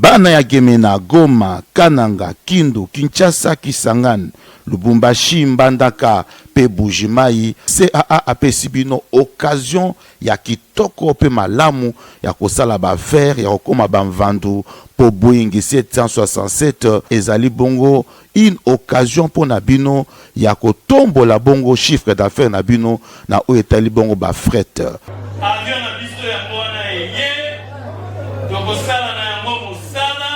Bana ya Gemena, Goma, Kananga, Kindu, Kinshasa, Kisangani, Lubumbashi, Mbandaka pe Buji-Mayi, CAA apesi bino occasion ya kitoko pe malamu ya kosala ba affaires, ya kokoma ba mvandu po Boeing 767 ezali bongo une occasion mpo na bino ya kotombola bongo chiffre d'affaires na bino na oyo etali bongo ba fret. Avion na biso yango wana eye, tokosala na yango mosala,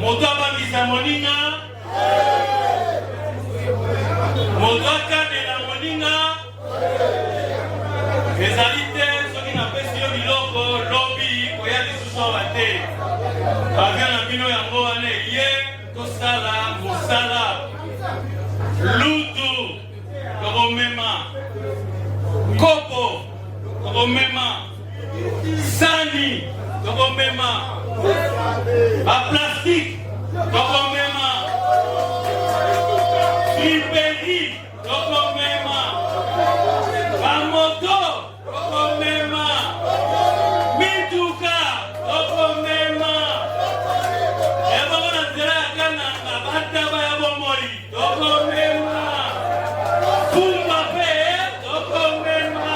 moto abangisa moninga, moto akanela moninga, ezali te soki napesi yo biloko lobi koya lisusu awa te. Avion na bino yango wana eye, tosala mosala. Lutu tokomema, kopo tokomema, sani tokomema, baplastike tokomema, friperie tokomema, bamoto tokomema, mituka tokomema, ebongo na nzela ya Kananga bataba ya bomoi tokomema, fumba mpe tokomema.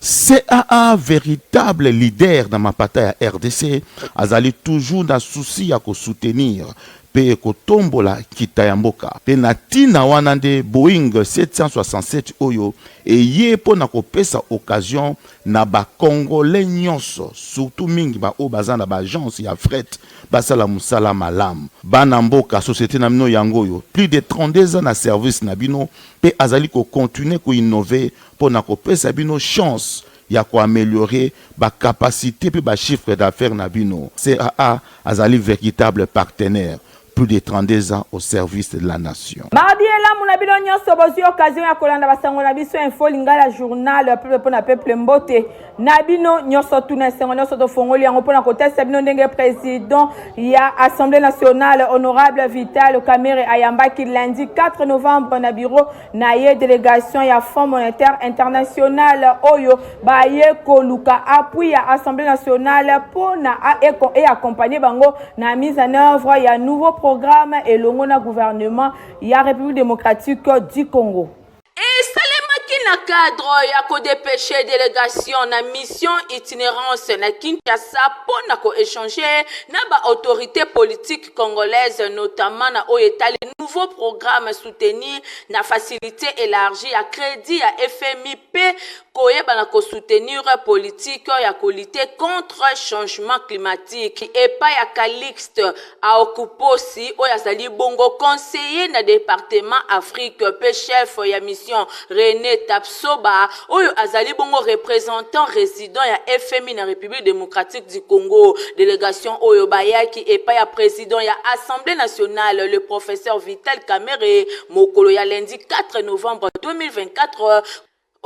CAA veritable leader na mapata ya rdc azali toujours na souci ya ko soutenir mpe kotombola nkita ya mboka. Mpe na ntina wana nde Boeing 767 oyo eye mpo na kopesa occasion na ba Congolais nyonso, surtout mingi ba oyo baza na ba agences ya fret basala mosala malamu. Bana mboka, societe na bino yango oyo, plus de 32 ans na service na bino mpe azali ko continuer ko innover mpo na kopesa bino chance ya ko ameliorer ba capacites mpe ba chiffres d'affaires na bino. CAA azali veritable partenaire, plus de 32 ans au service de la nation. Mardi elamu na bino nyonso bozwi occasion ya kolanda basango na biso info lingala journal ya peuple mpo na peuple mbote na bino nyonso tuna esengo nyonso tofongoli yango mpo na kotalisa bino ndenge président ya assemblée nationale honorable Vital Kamerhe ayambaki lundi 4 novembre na bureau na ye delegation ya Fonds monétaire international oyo baye koluka appui ya Assemblée nationale mpo na e accompagner bango na mise en œuvre ya nouveau programme elongo na gouvernement ya République démocratique du Congo. Esalemaki na cadre ya ko depecher delegation na mission itinerance na Kinshasa mpo na ko echanger na ba autorites politiques congolaises notamment na oyo etali nouveau programme soutenu na facilite elargie ya credit ya FMI mpe koyeba na ko soutenir politique ya ko lutter contre changement climatique epai ya Calixte Aokuposi oyo azali bongo conseiller na departement Afrique mpe chef ya mission Rene Tapsoba oyo azali bongo representant resident ya FMI na Republique democratique du Congo. Delegation oyo bayaki epai ya president ya Assemblee nationale le professeur Vital Kamerhe mokolo ya lundi 4 novembre 2024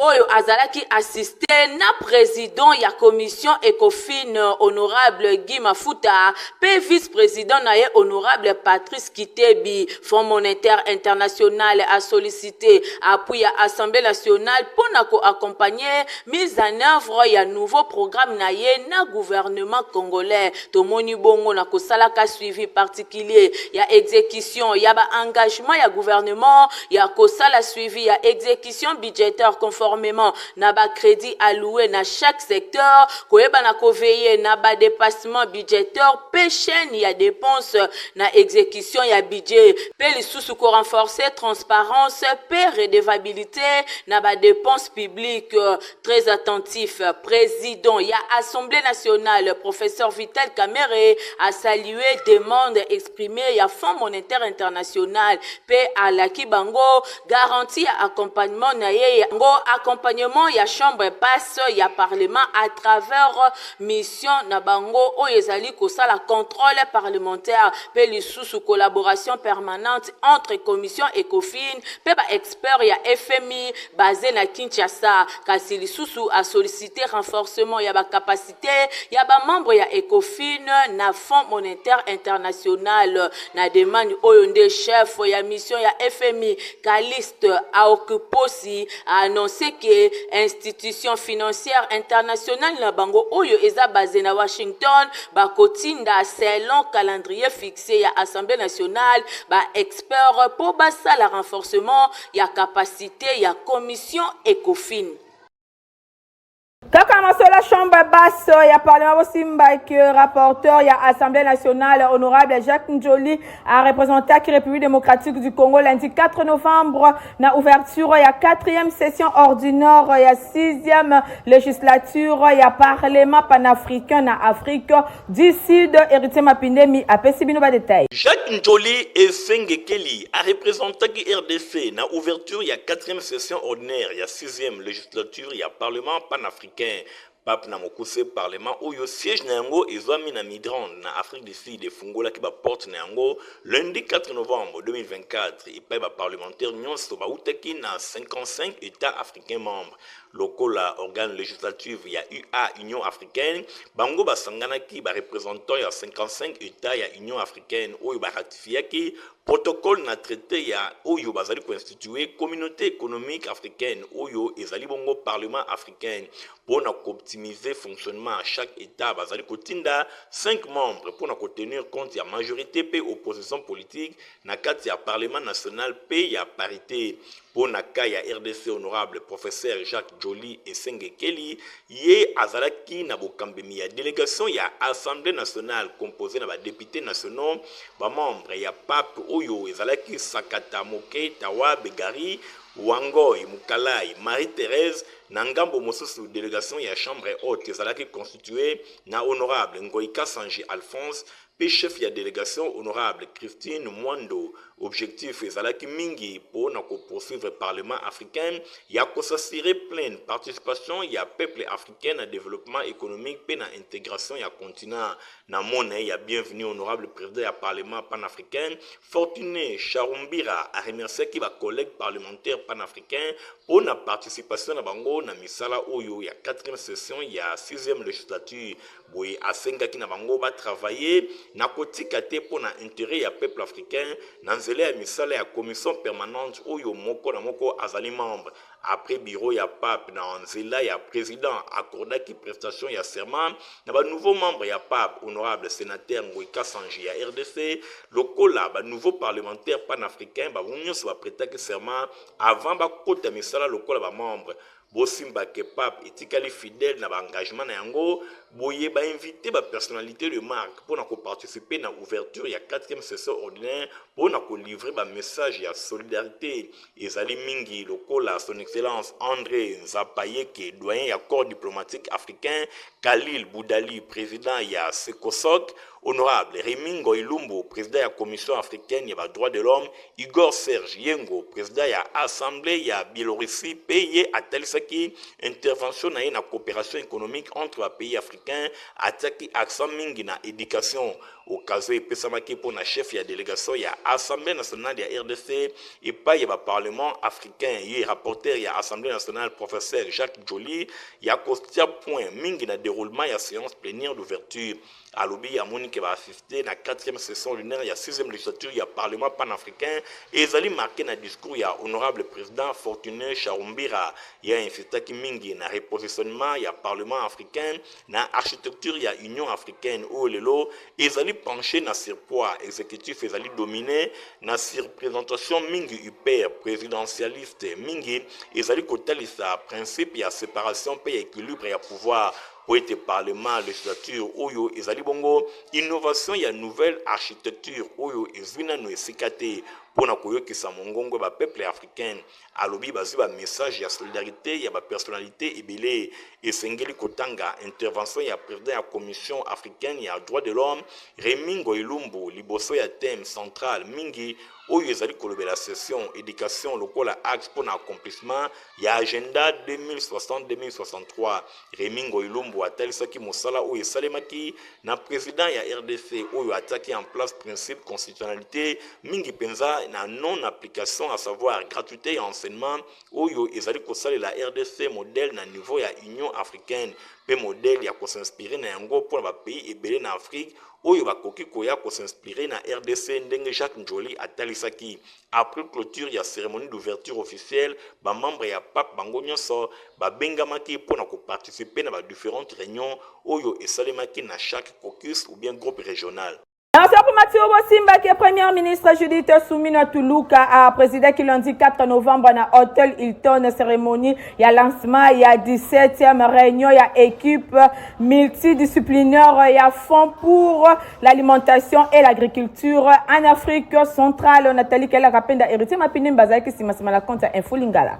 oyo azalaki assiste na president ya commission Ecofin honorable Guy Mafuta mpe vice-president na ye honorable Patrice Kitebi. Fonds monétaire international a sollicité appui ya Assemblée nationale mpo na ko accompagner mise en œuvre ya nouveau programme na ye na gouvernement congolais. Tomoni bongo na kosalaka suivi particulier ya execution ya ba engagements ya gouvernement ya kosala suivi ya execution budgétaire conformément na ba crédits alloués na chaque secteur, koyeba na ko veiller na ba dépassements budgétaires mpe chaîne ya dépenses na execution ya budget mpe lisusu ko renforcer transparence mpe redevabilité na ba dépenses publiques. Très attentif, président ya Assemblée nationale professeur Vital Kamerhe a salué demande exprimée ya Fonds monétaire international mpe alaki bango garantie ya accompagnement na ye yango accompagnement ya chambre basse ya parlement à travers mission na bango oyo ezali kosala contrôle parlementaire mpe lisusu collaboration permanente entre commission Ecofin mpe ba experts ya FMI base na Kinshasa. Kasi lisusu a solliciter renforcement ya ba capacites ya ba membres ya Ecofin na Fonds monétaire international. Na demande oyo nde chef ya mission ya FMI Calixte Aokposi a annonce annonce que institution financière internationale na bango oyo eza base na Washington bakotinda selon calendrier fixe ya Assemblée nationale ba experts mpo basala renforcement ya capacité ya commission Ecofin. Kaka masolo ya chambre basse ya parlement, bosimba que rapporteur ya Assemblée nationale, honorable Jacques Ndjoli, areprésentaki République démocratique du Congo lundi 4 novembre na ouverture ya 4e session ordinaire ya 6e législature ya Parlement panafricain na Afrique du Sud. Héritier Mapindemi apesi bino badétail. Jacques Ndjoli Esengekeli areprésentaki RDC na ouverture ya 4e session ordinaire ya 6e législature ya Parlement panafricain, PAP na mokuse. Parlement oyo siège na yango ezwami na Midrand, na Afrique du Sud, efungolaki baporte na yango lundi 4 novembre 2024 epai baparlementaire nyonso bautaki na 55 états africains membres. Lokola organe législative ya UA, Union africaine, bango basanganaki bareprésentant ya 55 états ya Union africaine oyo baratifiaki protocole na traité ya oyo bazali koinstitue Communauté économique africaine, oyo ezali bongo Parlement africain. Mpona kooptimiser fonctionnement ya chaque état, bazali kotinda 5 membres mpona kotenir compte ya majorité mpe opposition politique na kati ya parlement national mpe ya parité. Mpo na cas ya RDC, honorable professeur Jacques Ndjoli Esengekeli, ye azalaki na bokambemi ya délégation ya Assemblée nationale composé na badéputé nationaux, bamembre ya PAP oyo ezalaki Sakata Moke, Tawabe Gari, Wangoy Mukalai Marie-Thérèse. Na ngambo mosusu, délégation ya chambre haute ezalaki constitué na honorable Ngoy Kasanji Alphonse mpe chef ya délégation, honorable Christine Mwando. Objectif ezalaki mingi mpo na kopoursuivre Parlement africain ya kos'assurer pleine participation ya peuple africain na développement économique mpe na intégration ya continent. Na mot ya bienvenue, honorable président ya Parlement panafricain Fortuné Charumbira aremerciaki bacollègue parlementaire panafricain mpo na participation na bango na misala oyo ya 4e session ya 6e législature. Boye asengaki na bango batravaille na kotika te mpo na intérêt ya peuple africain na nzela ya misala ya commission permanente oyo moko na moko azali membre. Après, bureau ya PAP na nzela ya président accordaki prestation ya serment na banouveau membre ya PAP, honorable sénateur Ngoy Kasanji ya RDC, lokola banouveau parlementaire panafricain. Bango nyonso baprêtaki serment avant bakota misala lokola bamembre. Bosimbake PAP etikali fidèle na baengagement na yango. Boye bainvite bapersonnalité de marque mpona koparticipe na ouverture ya 4e session ordinaire mpona kolivre bamessage ya solidarité. Ezali mingi lokola Son Excellence André Nzapayeke, doyen ya corps diplomatique africain, Khalil Boudali, président ya Cecosoc, honorable Rémi Ngoilumbu, président ya Commission africaine ya badroit de l'homme, Igor Serge Yengo, président ya Assemblée ya Biélorussie, mpe ye atalisaki intervention na ye na coopération économique entre bapays africains, atiaki accent mingi na éducation. Occasion epesamaki mpo na chef ya délégation ya Assemblée nationale ya RDC epai ya baparlement africain, ye rapporteur ya Assemblée nationale professeur Jacques Ndjoli, ya kotia point mingi na déroulement ya séance plénière d'ouverture. Alobi amoni ke baassiste na 4e session ordinaire ya 6e législature ya Parlement panafricain ezali marqué na discours ya honorable président Fortuné Charumbira. Ye ainsistaki mingi na repositionnement ya Parlement africain na architecture ya Union africaine oyo lelo ezali penché na surpoids exécutif, ezali dominé na surreprésentation mingi hyper présidentialiste mingi, ezali kotalisa principe ya séparation mpe ya équilibre ya pouvoir, po ete parlement législature oyo ezali bongo innovation ya nouvelle architecture oyo ezwi nano esika te mpona koyokisa mongongo ya bapeuple africain. Alobi bazwi bamessage ya solidarité ya bapersonnalité ebele. Esengeli kotanga intervention ya président ya Commission africaine ya droit de l'homme Rémi Ngoilumbu liboso ya thème central mingi oyo ezali kolobela session, éducation lokola axe mpona accomplissement ya agenda 2060-2063. Rémi Ngoilumbu atalisaki mosala oyo esalemaki na président ya RDC oyo atiaki en place principe constitutionnalité mingi mpenza. mpenza na non application, à savoir gratuité ya enseignement oyo ezali kosalela RDC modèle na niveau ya Union africaine mpe modèle ya kosinspire na yango mpo na bapays ebele na Afrique oyo bakoki koya kosinspire na RDC, ndenge Jacques Njoli atalisaki. Après clôture ya cérémonie d'ouverture officielle, bamembre ya PAP bango nyonso babengamaki mpo na koparticiper na badifférentes réunions oyo esalemaki na chaque caucus ou bien groupe régional. Merci Mathieu Bosimbaki, Premier ministre Judith Suminwa Tuluka a présidé lundi 4 novembre na Hôtel Hilton cérémonie ya lancement ya 17e réunion ya équipe multidisciplinaire ya Fonds pour l'alimentation et l'agriculture en Afrique centrale. Nathalie Kela Kapenda, Héritier Mapini bazalaki nsima nsima na compte ya Info Lingala.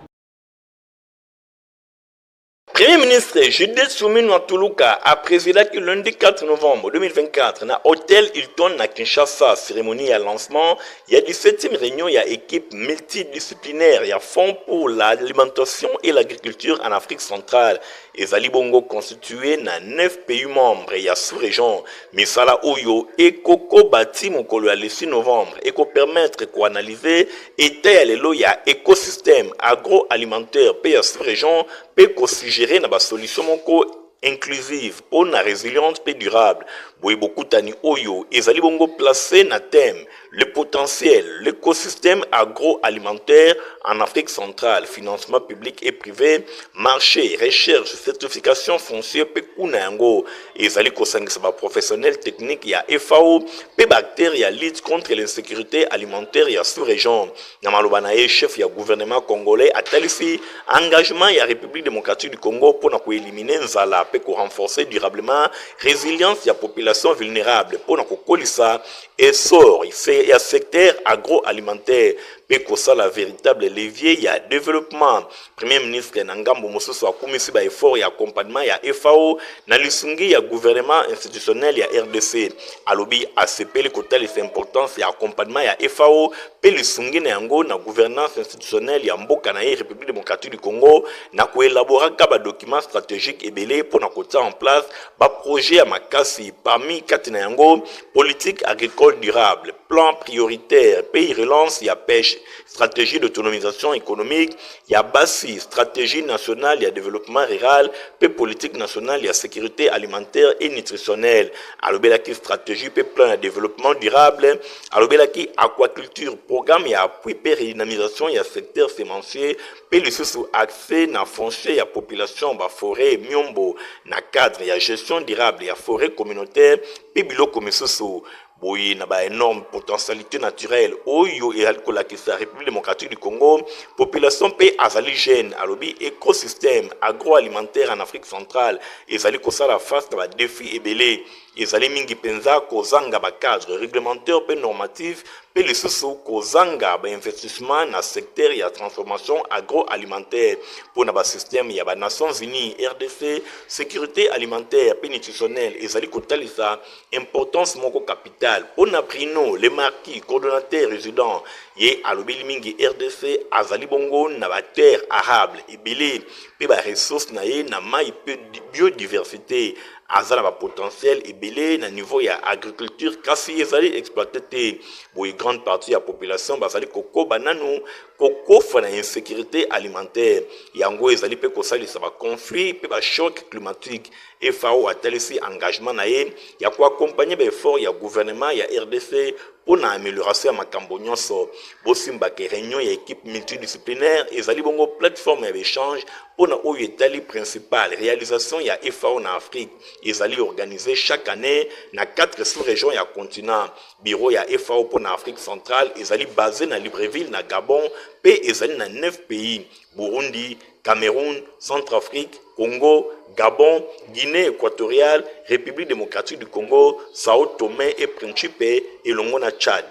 Premier ministre Judith Suminwa Tuluka a présidé lundi 4 novembre 2024 na Hôtel Hilton na Kinshasa cérémonie ya lancement ya 17e réunion ya équipe multidisciplinaire ya Fonds pour l'alimentation et l'agriculture en Afrique centrale. Ezali bongo constitué na 9 pays membres ya sous-région. Misala oyo ekokoba ti mokolo ya le 6 novembre ekopermettre koanalyser état ya lelo ya écosystème agroalimentaire mpe ya sous-région mpe kosuggérer na basolution moko inclusive mpo na résiliente mpe durable. Boye bokutani oyo ezali bongo placé na thème "Le potentiel, l'écosystème agroalimentaire en Afrique centrale, financement public et privé, marché, recherche, certification foncière". Mpe kuna yango ezali kosangisa baprofessionnel technique ya FAO mpe baacteur ya lutte contre l'insécurité alimentaire ya sous-région. Na maloba na ye, chef ya gouvernement congolais atalisi engagement ya République démocratique du Congo mpona koéliminer nzala mpe korenforcer durablement résilience ya population vulnérable, mpona kokolisa essor ya secteur agroalimentaire mpe kosala véritable levier ya développement. Premier ministre na ngambo mosusu akumisi baeffort ya accompagnement ya FAO na lisungi ya gouvernement institutionnel ya RDC. Alobi asepeli kotalisa importance ya accompagnement ya FAO mpe lisungi na yango na gouvernance institutionnelle ya mboka na ye, République démocratique du Congo, na koélaboraka badocument stratégique ebele mpona kotia en place baprojet ya makasi, parmi kati na yango politique agricole durable, plan prioritaire mpe relance ya pêche, stratégie d'autonomisation économique ya basi, stratégie nationale ya développement rural mpe politique nationale ya sécurité alimentaire et nutritionnelle. Alobelaki stratégie mpe plan ya développement durable, alobelaki aquaculture, programme ya appui mpe redynamisation ya secteur semencier mpe lisusu accès na foncier ya population, baforêt miombo na cadre ya gestion durable ya forêt communautaire mpe biloko misusu. Boye na baénorme potentialité naturelle oyo ezali kolakisa République démocratique du Congo, population mpe azali jeune, alobi écosystème agroalimentaire en Afrique centrale ezali kosala face na badéfi ebele. Ezali mingi mpenza kozanga bacadre réglementaire mpe normatif mpe lisusu kozanga bainvestissement na secteur ya transformation agroalimentaire. Mpo na basystème ya banations unies, RDC sécurité alimentaire mpe nutritionnelle ezali kotalisa importance moko capitale. Mpo na Bruno Lemarquis, coordonnateur résident, ye alobeli mingi RDC azali bongo na baterre arable ebele mpe baressource na ye na mai mpe biodiversité, aza na bapotentiel ebele na niveau ya agriculture kasi ezali exploité te. Boye grande partie ya population bazali kokoba nanu kokofa na insécurité alimentaire, yango ezali mpe kosalisa baconflit mpe bachoc climatique. FAO atalisi engagement na ye ya koaccompagner baeffort ya gouvernement ya RDC mpo na amélioration ya makambo nyonso. Bosimbaka réunion ya équipe multidisciplinaire ezali bongo plateforme ya baéchange mpo na oyo etali principale réalisation ya FAO na Afrique. Ezali organisé chaque année na quatre sous-régions ya continent. Bureau ya FAO mpo na Afrique centrale ezali basé na Libreville na Gabon mpe ezali na 9 pays: Burundi, Cameroun, Centrafrique, Congo, Gabon, Guinée équatoriale, République démocratique du Congo, Sao Tomé et Principe elongo na Tchad.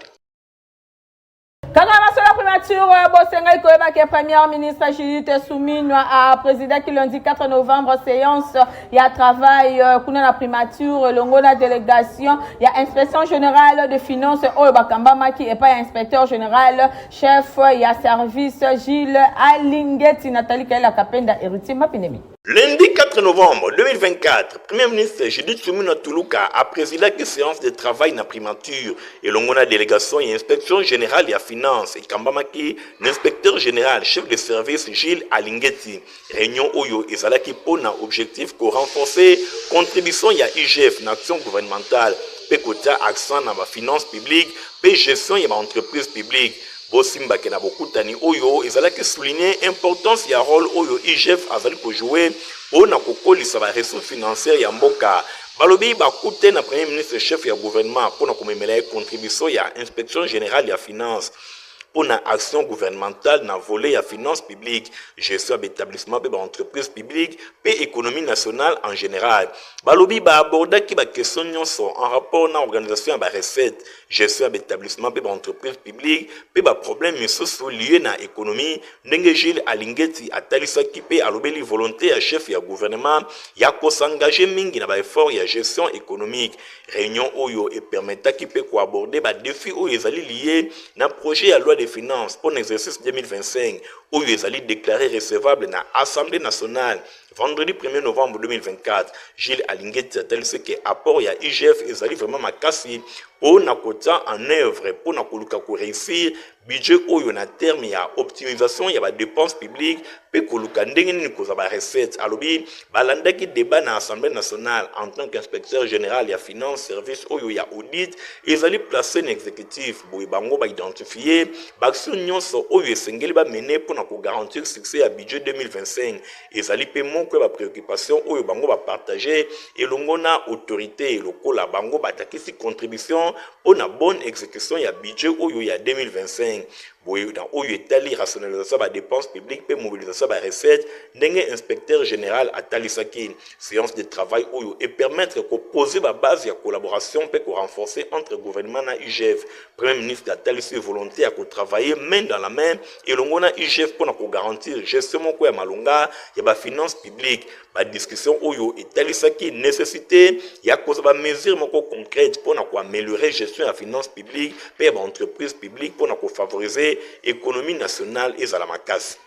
Kaka masolo primature, bosengai koyebaki Première ministre Judith Suminwa aprésidaki lundi 4 novembre séance ya travail kuna na primature elongo na délégation ya Inspection générale de finance oyo bakambamaki epai ya inspecteur général chef ya service Gilles Alingeti. Nathalie Kaela Kapenda, Héritier Mapinemi. Lundi 4 novembre 2024, Premier ministre Judith Suminwa Tuluka apresidaki seance de travail na primature elongo na delegation ya inspection generale ya finance ekambamaki na inspecteur general chef de service Gilles Alingeti. Reunion oyo ezalaki mpo na objectif ko renforcer contribution ya IGF na action gouvernementale mpe kotia accent na ba finances publiques mpe gestion ya ba entreprises publiques. Bosimba ke na bokutani oyo ezalaki souligner importance ya role oyo IGF azali ko jouer po na kokolisa ba ressources financières ya mboka. Balobi bakute na Premier ministre chef ya gouvernement po na komemela ye contribution ya Inspection generale ya finance po na action gouvernementale na volet ya finance publique, gestion ya ba etablissements pe ba entreprises publiques pe economie nationale en general. Balobi ba abordaki ba questions nionso en rapport na organisation ya ba recettes, gestion ya ba etablissements pe ba entreprises publiques pe ba problèmes misusu lies na economie, ndenge Jules Alingeti atalisaki pe alobeli volonte ya chef ya gouvernement ya ko s'engager mingi na ba efforts ya gestion economique. Reunion oyo e permettaki pe ko aborder ba defis oyo ezali lies na projet ya loi de finances pona exercice 2025 oyo ezali declarer recevable na Assemblee nationale Vendredi 1er novembre 2024, Jules Alingeti atalisi ke apport ya IGF ezali vraiment makasi mpo na kotia en œuvre mpo na koluka ko réussir budget oyo na terme ya optimisation ya ba dépenses publiques mpe koluka ndenge nini kozwa ba recettes. Alobi balandaki débat na Assemblée nationale en tant qu'inspecteur général ya finance service oyo ya audit ezali place na exécutif boye bango ba identifier ba action nyonso oyo esengeli ba mener mpo na ko garantir succès ya budget 2025. Ezali mpe moko ya ba preoccupations oyo bango ba partager elongo na autorite lokola bango batakisi contribution mpo na bonne execution ya budget oyo ya 2025. Boye na oyo etali rationalisation ya ba depenses publiques mpe mobilisation ya ba recettes ndenge inspecteur general atalisaki. Seance de travail oyo e permettre ko poser ba bases ya collaboration mpe ko renforcer entre gouvernement na IGF. Premier ministre atalisi volonte ya ko travailler main dans la main elongo na IGF mpo na ko garantir gestion moko ya malonga ya ba finances publiques. Ba discussions oyo etalisaki necessite ya kozwa ba mesures moko concrètes mpo na ko ameliorer gestion ya finances publiques mpe ya ba entreprises publiques mpo na ko favoriser economie nationale ezala makasi.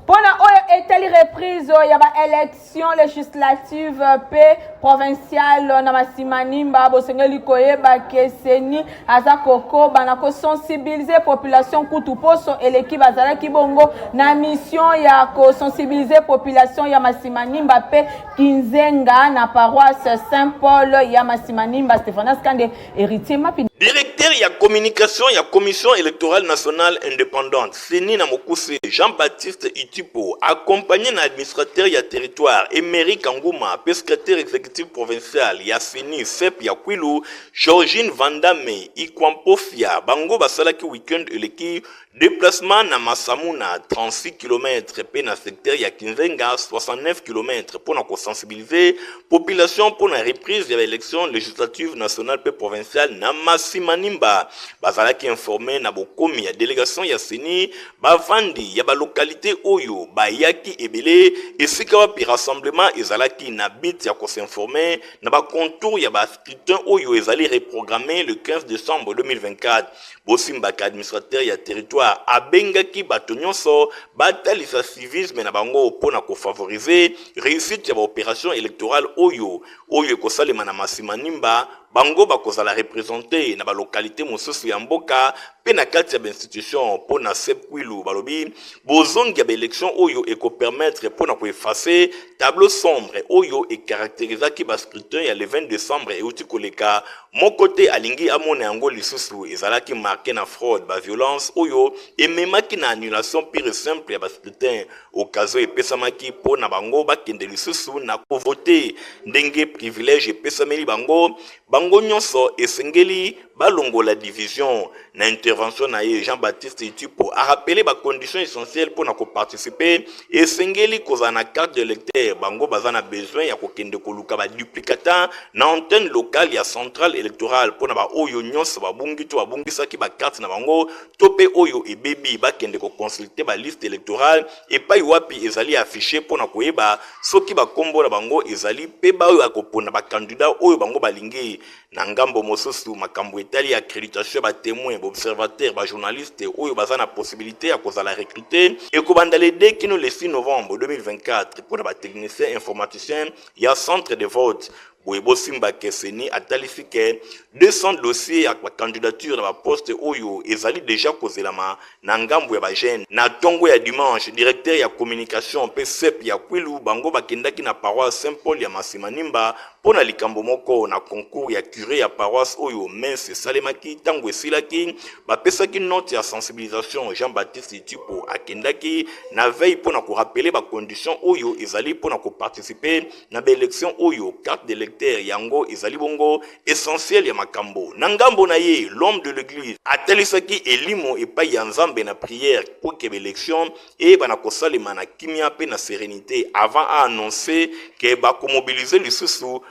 Mpo na oyo etali reprise ya ba election legislative mpe provinciale na Masimanimba, bosengeli koyeba ke CENI aza kokoba na kosensibiliser population. Kutu poso eleki bazalaki bongo na mission ya kosensibiliser population ya Masimanimba mpe Kinzenga na paroisse Saint Paul ya Masimanimba. Stephanas Kande, Héritier Mapi. Directeur ya communication ya Commission electorale nationale independante, CENI na mokuse, Jean-Baptiste Itipo, accompagné na administrateur ya territoire Emery Kanguma mpe secrétaire exécutif provincial ya CENI CEP ya Kwilu, Georgine Vandame Ikwampofia, bango basalaki week-end eleki Deplacement na Masamuna, 36 kilomètres, mpe na secteur ya Kinzenga, 69 kilomètres, mpo na ko sensibiliser population mpo na reprise ya ba elections legislatives nationales mpe provinciales na Masimanimba. Bazalaki informer na bokomi ya delegation ya CENI, bavandi ya ba localites oyo bayaki ebele esika wapi rassemblement ezalaki na but ya ko s'informer na ba contours ya ba scrutins oyo ezali reprogrammes le 15 decembre 2024. Bosimbaka administrateur ya territoire abengaki bato nyonso batalisa civisme na bango mpo na ko favoriser reussite ya ba operations electorales oyo oyo ekosalema na Masimanimba. Bango bakozala representer na ba localites mosusu ya mboka mpe na kati ya ba institutions. Mpo na Sep Kwilu, balobi bozongi ya ba elections oyo eko permettre mpo na ko effacer tableau sombre oyo e caracterisaki ba scrutins ya le 20 decembre euti koleka. Moko te alingi amona yango lisusu. Ezalaki marque na fraude, ba violences oyo ememaki na annulation pure et simple ya ba scrutins. Occasion epesamaki mpo na bango bakende lisusu na ko voter. Ndenge privilège epesameli bango, bango nyonso esengeli balongola division. Na intervention na ye, Jean-Baptiste Itupo a rappeler ba conditions essentielles mpo na ko participer. Esengeli kozala na carte d'electeur. Bango baza na besoin ya kokende koluka ba duplicata na antenne locale ya centrale electorale mpo na ba oyo nyonso babungi to babungisaki ba carte na bango to mpe oyo ebebi, bakende ko consulter ba liste electorale epai wapi ezali affiche mpo na koyeba soki ba kombo na bango ezali mpe baoyo akopona ba candidats oyo bango balingi. Na ngambo mosusu, makambo etali. etali accreditation ya ba temoins, ba observateurs, ba journalistes oyo baza na possibilite ya kozala recrutes ekobanda le 2 kino le 6 novembre 2024 mpo na ba techniciens informaticiens ya centre de vote. Boye bosimba ke CENI atalisi ke 200 dossiers ya ba candidatures na ba postes oyo ezali dejà kozelama na ngambo ya ba jeunes. Na tongo ya dimanche, directeur ya communication mpe cep ya Kwilu bango bakendaki na paroisse Saint Paul ya Masimanimba mpo na likambo moko na concours ya cure ya paroisse oyo messe esalemaki ntango esilaki bapesaki note ya sensibilisation. Jean-Baptiste Tipo akendaki na veille mpo na korappeler ba conditions oyo ezali mpo na koparticiper na ba elections oyo carte d'electeur yango ezali bongo essentiel ya makambo. Na ngambo na ye, l'homme de l'eglise atalisaki elimo epai ya Nzambe na prière mpo ke ba elections eyebana kosalema na kimia mpe na serenite avant a annoncer ke bakomobiliser lisusu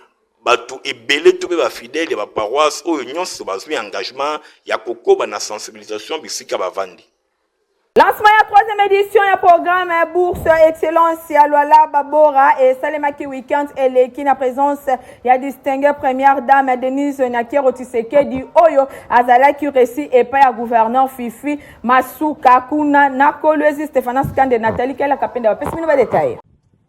bato ebele to mpe ba fidèles ya ba paroisses oyo nyonso bazwi engagement ya kokoba na sensibilisation bisika bavandi. Lancement ya troisième édition ya programme Bourse Excellence ya Lualaba Bora esalemaki week-end eleki na présence ya distinguée première dame Denise Nyakeru Tshisekedi oyo azalaki reçu epai ya gouverneur Fifi Masuka kuna na Kolwezi. Stephanas Kande, Nathalie Kela Kapenda bapesi bino ba détails.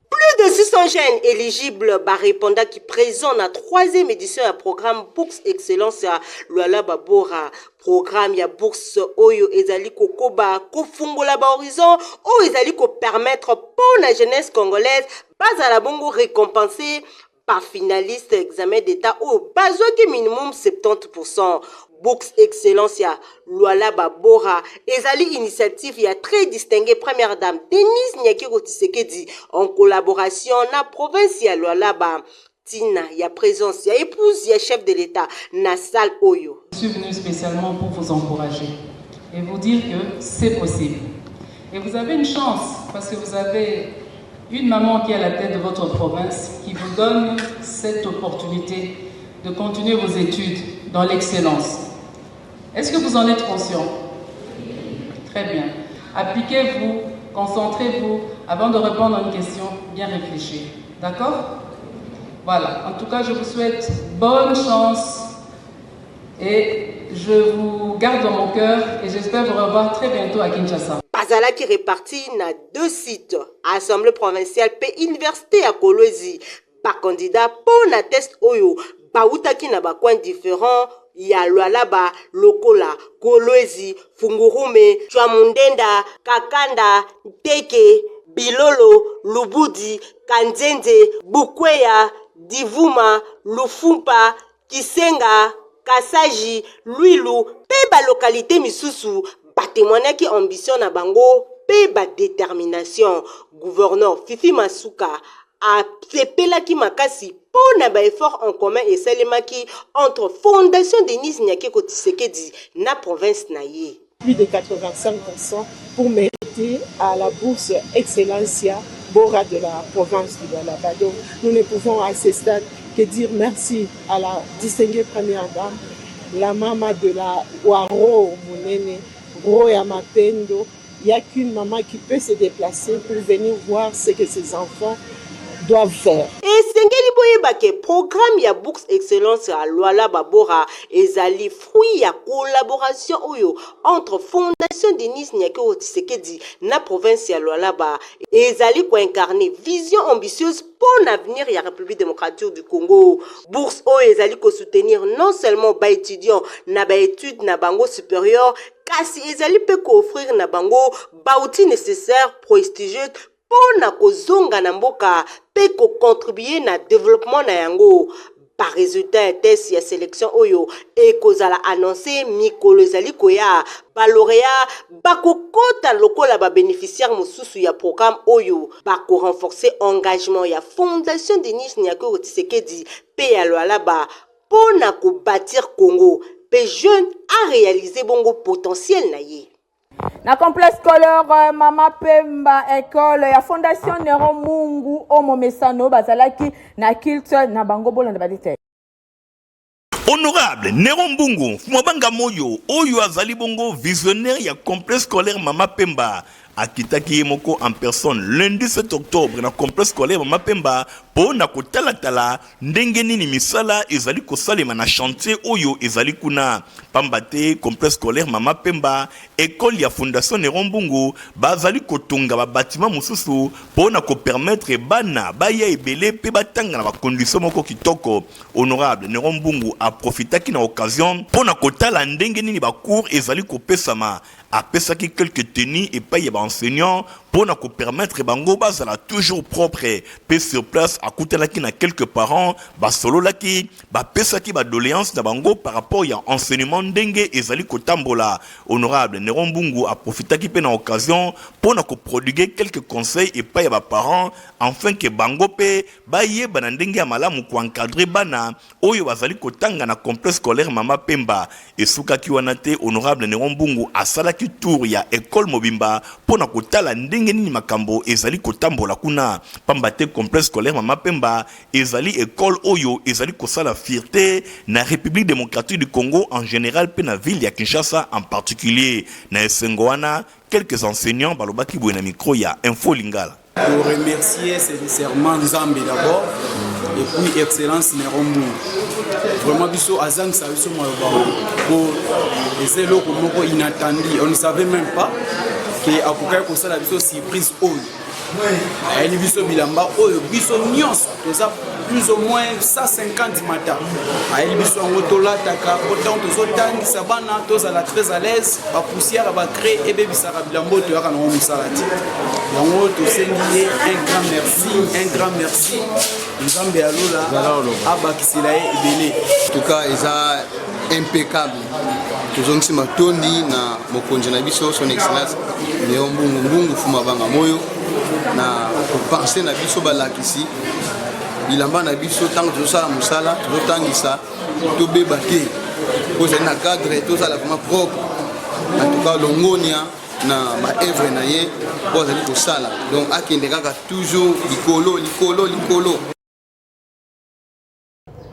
Plus de 600 jeunes éligibles barépondaki présent na troisième édition ya programme Bourse Excellence ya Lualaba Bora. Programme ya bourse oyo ezali kokoba kofungola ba horizon oyo ezali kopermettre mpo na jeunesse congolaise bazala bongo récompenser ba finaliste examen d'Etat oyo bazwaki minimum 70%. Bourse Excellence ya Lualaba Bora ezali initiative ya très distinguée première dame Denise Nyakeru Tshisekedi en collaboration na province ya Lualaba. Tina ya présence ya épouse ya chef de l'État na salle oyo. Je suis venu spécialement pour vous encourager et vous dire que c'est possible. Et vous avez une chance parce que vous avez une maman qui est à la tête de votre province qui vous donne cette opportunité de continuer vos études dans l'excellence. Est-ce que vous en êtes conscient? Très bien. Appliquez-vous, concentrez-vous avant de répondre à une question bien réfléchie. D'accord? Voilà. En tout cas, je vous souhaite bonne chance et je vous garde dans mon cœur et j'espère vous revoir très bientôt à Kinshasa. Bazalaki reparti na deux sites, Assemblée provinciale pe université ya Kolwezi. Ba candidats po na test oyo bawutaki na ba coins differents ya Lualaba lokola Kolwezi, Fungurume, Tswamundenda, Kakanda, Nteke, Bilolo, Lubudi, Kanzenze, Bukweya, Divuma, Lufumpa, Kisenga, Kasaji, Luilu mpe ba localites misusu ba temoignaki ambition na bango mpe ba determination. Gouverneur Fifi Masuka asepelaki makasi mpo na ba efforts en commun esalemaki entre Fondation Denise Nyakeru Tshisekedi na province na ye. Plus de 85% pour mériter à la bourse Excellencia Bora de la province du Lualaba. Donc, nous ne pouvons à ce stade que dire merci à la distinguée première dame, la maman de la Waro Munene, Roya Mapendo. Il n'y a qu'une maman qui peut se déplacer pour venir voir ce que ses enfants doivent faire. Esengeli boyeba ke programme ya Bourse Excellence ya Lualaba Bora ezali fruit ya collaboration oyo entre Fondation Denise Nyakeru Tshisekedi na province ya Lualaba. Ezali ko incarner vision ambitieuse mpo na avenir ya République démocratique du Congo. Bourse oyo ezali ko soutenir non seulement ba étudiants na ba études na bango supérieures, kasi ezali mpe ko offrir na bango ba outils nécessaires prestigieux mpo na kozonga na mboka mpe ko contribuer na développement na yango. Ba résultats ya test ya sélection oyo ekozala annoncé mikolo ezali koya. Ba lauréats bakokota lokola ba bénéficiaires mosusu ya programme oyo bako renforcer engagement ya Fondation Denise Nyakeru Tshisekedi mpe ya Lualaba mpo na ko bâtir Congo mpe jeune a réaliser bongo potentiel na ye. Na complexe scolaire Mama Pemba, école ya Fondation Nero Mungu omo mesano bazalaki na culte na bango. Bolanda ba détails. Honorable Nero Mbungu Mfumabanga Moyo oyo azali bongo visionnaire ya complexe scolaire Mama Pemba. Akitaki ye moko en personne lundi 7 octobre na complexe scolaire Mama Pemba mpo na kotalatala ndenge nini misala ezali kosalema na chantier oyo ezali kuna. Pamba te complexe scolaire Mama Pemba, ecole ya Fondation Neron Mbungu, bazali kotonga ba batiments mosusu mpo na ko permettre bana baya ebele mpe batanga na ba conditions moko kitoko. Honorable Neron Mbungu a profitaki na occasion mpo na kotala ndenge nini ba cours ezali kopesama. Apesaki quelques tenues epayi ya ba enseignants mpo na ko permettre bango bazala toujours propre mpe sur place akutanaki na quelques parents basololaki, bapesaki ba doleances na bango par rapport ya enseignement ndenge ezali kotambola. Honorable Neron Mbungu a profitaki mpe na occasion mpo na ko prodiguer quelques conseils epayi ya ba parents enfin que bango mpe bayeba na ndenge ya malamu ko encadrer bana oyo bazali kotanga na complexe scolaire Mama Pemba. Esukaki wana te, Honorable Neron Mbungu asalaki tour ya ecole mobimba mpo na kotala ndenge nini makambo ezali kotambola kuna. Pamba te complexe scolaire Mama Pemba ezali ecole oyo ezali kosala fierte na Republique democratique du Congo en general mpe na ville ya Kinshasa en particulier. Na esengo wana, quelques enseignants balobaki boye na micro ya Info Lingala. Pour remercier sincèrement Nzambe d'abord et puis Excellence Neron Mbungu. Vraiment biso azangisa biso maloba po eza eloko moko inattendu, on ne savait même pas que akokaki kosala biso surprise oyo. Ayeli biso bilamba oyo biso nyonso toza plus ou moins 150 mata ayeli biso yango tolataka po ntango tozotangisa bana tozala très à l'aise bapoussière ya bacre ebebisaka bilamba oyo toyaka nango mosala te yango tosengi ye un grand merci un grand merci nzambe ya lola abakisela ye ebele. En tout cas eza impeccable, tozongisi matondi na mokonzi na biso son excellence Léon Mbungu Mbungu Fuma Banga Moyo na kopense na biso balakisi bilamba na biso ntango tozosala mosala tozotangisa tobeba te po ezali na cadre tozala vraiment propre. En tout cas longonia na ba œuvre na ye po azali kosala, donc akende kaka toujours likolo likolo likolo.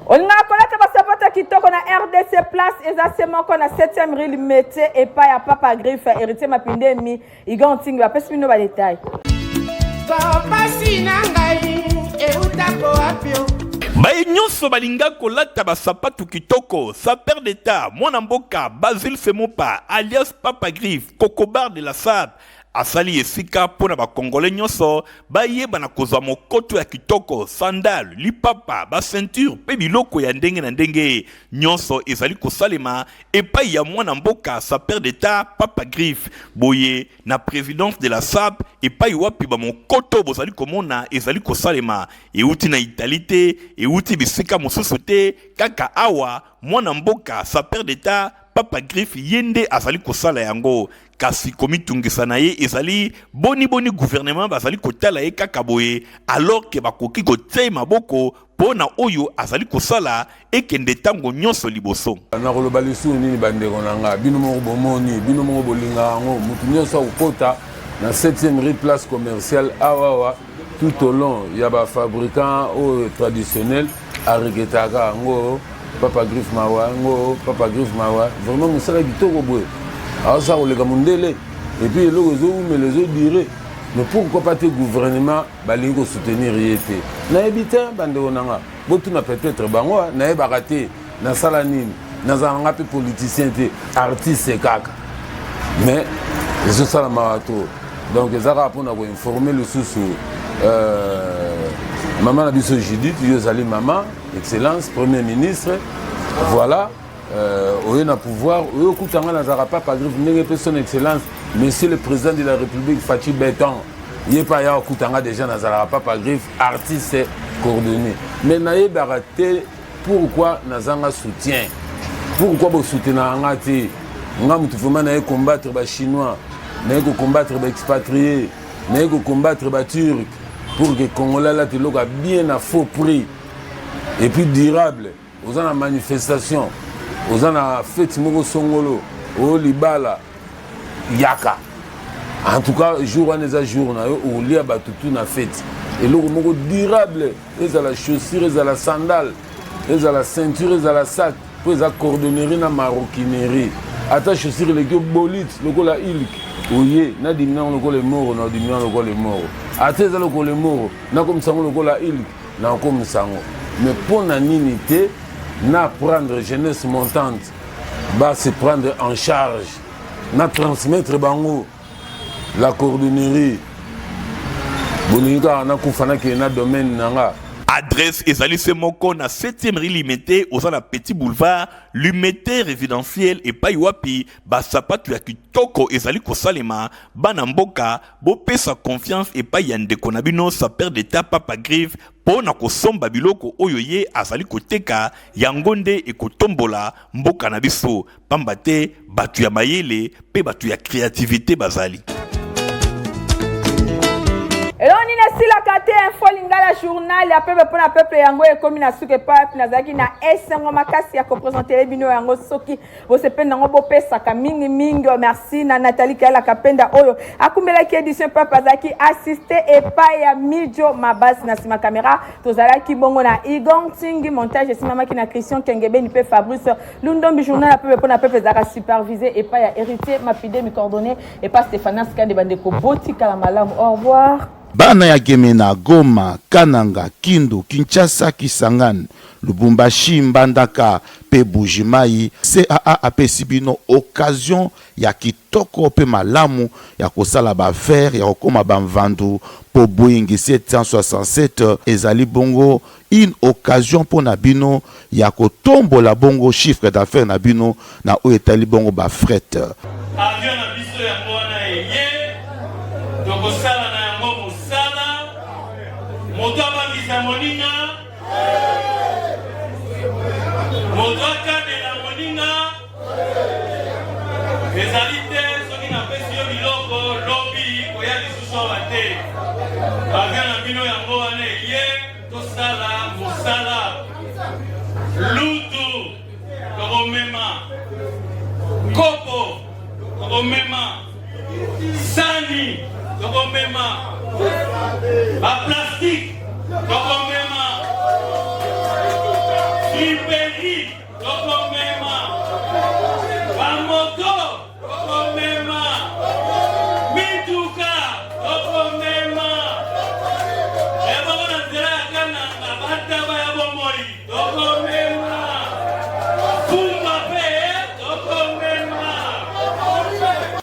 Olingaka kolata basapato ya kitoko na RDC Place eza se moko na 7e rue Limete epai ya Papa Griffe Héritier Mapindemi Igan Ntingi bapesi bino ba detail. Pasi na ngai eutako wapi o? Baye nyonso balinga kolata basapatu kitoko, sapeur d'etat, mwana mboka Basile Semopa alias Papa Griffe, Kokobar de la Sape, asali esika mpo na ba Congolais nyonso bayeba na kozwa mokoto ya kitoko, sandale, lipapa, ba ceinture mpe biloko ya ndenge na ndenge. Nyonso ezali kosalema epai ya mwana mboka sapeur d'etat Papa Griffe. Boye na presidence de la SAP epai wapi ba mokoto bozali komona ezali kosalema, euti na Italie te, euti bisika mosusu te, kaka awa mwana mboka sapeur d'etat Papa Griffe ye nde azali kosala yango. Kasi komitungisa na ye ezali boni boni gouvernement bazali kotala ye kaka boye alors que bakoki kotia ye maboko po na oyo azali kosala ekende tango nionso liboso. Nakoloba lisusu nini bandeko na nga? Bino moko bomoni, bino moko bolingaka yango. Moto nyonso akokota na 7e rue place commerciale awa awa tout au long ya ba fabricants oyo traditionnel aregretaka yango Papa Griffe mawa yango Papa Griffe mawa vraiment mosala kitoko boye aosala koleka mondele et puis eloko ezowumela ezodure, mais pourquoi pas te gouvernement balingi kosoutenir ye te? Nayebi te bandeko na nga, botuna peut-être bango, nayebaka te nasala nini, nazala nga mpe politicien te, artiste kaka, mais ezosalamaka trop. Donc eza kaka mpona koinforme lisusu mama na biso Judith, yo ozali mama excellence premier ministre, voilà, oye na pouvoir oyo okuta nga nazalaka Papa Griffe ndenge mpe son excellence monsieur le président de la République Fatshi Béton ye mpe aya okuta nga déjà nazalaka Papa Griffe artiste coordonné, mais nayebaka te pourquoi nazanga soutien, pourquoi bosoutenaka nga te. Nga motu vraiment naye combattre bachinois, naye kocombattre baexpatrié, naye kocombattre baturc pour que Congolais alata eloko ya bien na faux prix et puis durable. Oza na manifestation, oza na fete moko songolo, oyo libala yaka, en tout cas jour wana eza jour na yo, okolia bato tu na fete, eloko moko durable, ezala chaussure, ezala sandale, ezala ceinture, ezala sac, mpo eza cordonnerie na maroquinerie. Ata chaussure eleki yo bolite lokola ilk oye nadimina yango lokola emoro na odimina yango lokola emoro. Ata eza lokola emoro nakomisa yango lokola ilk nakokomisa yango. Mais mpo na nini te na prendre jeunesse montante ba se prendre en charge na transmettre bango la cordonnerie bolingi kaka nakufa nakende na domaine na nga. Adresse ezali se moko na 7e rue Limete, oza na petit boulevard Limete résidentiel epai wapi ba sapatu ya kitoko ezali kosalema. Bana mboka bopesa confiance epai ya ndeko na bino sapeur d'etat Papa Griffe mpo na kosomba biloko oyo ye azali koteka, yango nde ekotombola mboka na biso. Pamba te bato ya mayele mpe bato ya creativite bazali. Eloko nini esilaka te? Info Lingala, journal ya peuple mpo na peuple, yango ekomi na suka. Epai wapi nazalaki na esengo makasi ya kopresentele bino yango. Soki bosepeli nango, bopesaka mingi mingi. Merci na Nathalie Kayala Kapenda oyo akumbelaki edition. Peuple azalaki assiste epai ya Mijo Mabasi. Na nsima kamera tozalaki bongo na Igor Ntingi. Montage esimamaki na Christian Kengebeni mpe Fabrice Lundombi. Journal ya peuple mpo na peuple ezalaka supervisé epai ya Héritier Mapidemi, coordonné epai Stéphanas Kande. Bandeko, botikala malamu, au revoir. Bana ya Gemena, Goma, Kananga, Kindu, Kinshasa, Kisangani, Lubumbashi, Mbandaka mpe Buji-Mayi, CAA apesi bino occasion ya kitoko mpe malamu ya kosala ba affaires, ya kokoma ba mvandu mpo Boeing 767 ezali bongo une occasion mpo na bino ya kotombola bongo chiffre d'affaires na bino na oyo etali bongo ba fret. Avion na biso yango wana eye, tokosala na yango mosala. Moto abangisa moninga, moto akanela moninga ezali te. Soki napesi yo biloko lobi, koya lisusu awa te. Avion na bino yango wana eye, tosala mosala. Lutu tokomema, kopo tokomema, sani tokomema, baplastique tokomema, friperie tokomema, bamoto tokomema, mituka tokomema. Ebongo na nzela ya Kananga, bataba ya bomoi tokomema, pumba mpe tokomema.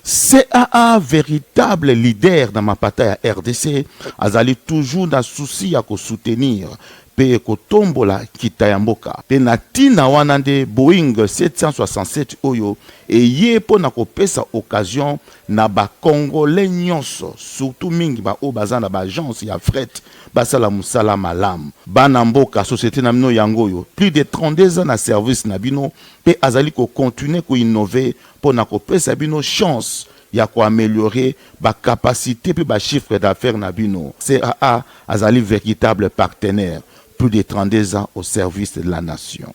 CAA, véritable leader na mapata ya RDC, azali toujours na souci ya kosoutenir mpe kotombola nkita ya mboka. Mpe na ntina wana nde Boeing 767 oyo eye mpo na kopesa occasion na ba Congolais nyonso, surtout mingi ba oyo baza na ba agence ya fret, basala mosala malamu. Bana mboka, societe na bino yango oyo, plus de 32 ans na service na bino mpe azali ko continuer ko innover mpo na kopesa bino chance ya ko ameliorer ba capacites mpe ba chiffres d'affaires na bino. CAA azali veritable partenaire, plus de 32 ans au service de la nation.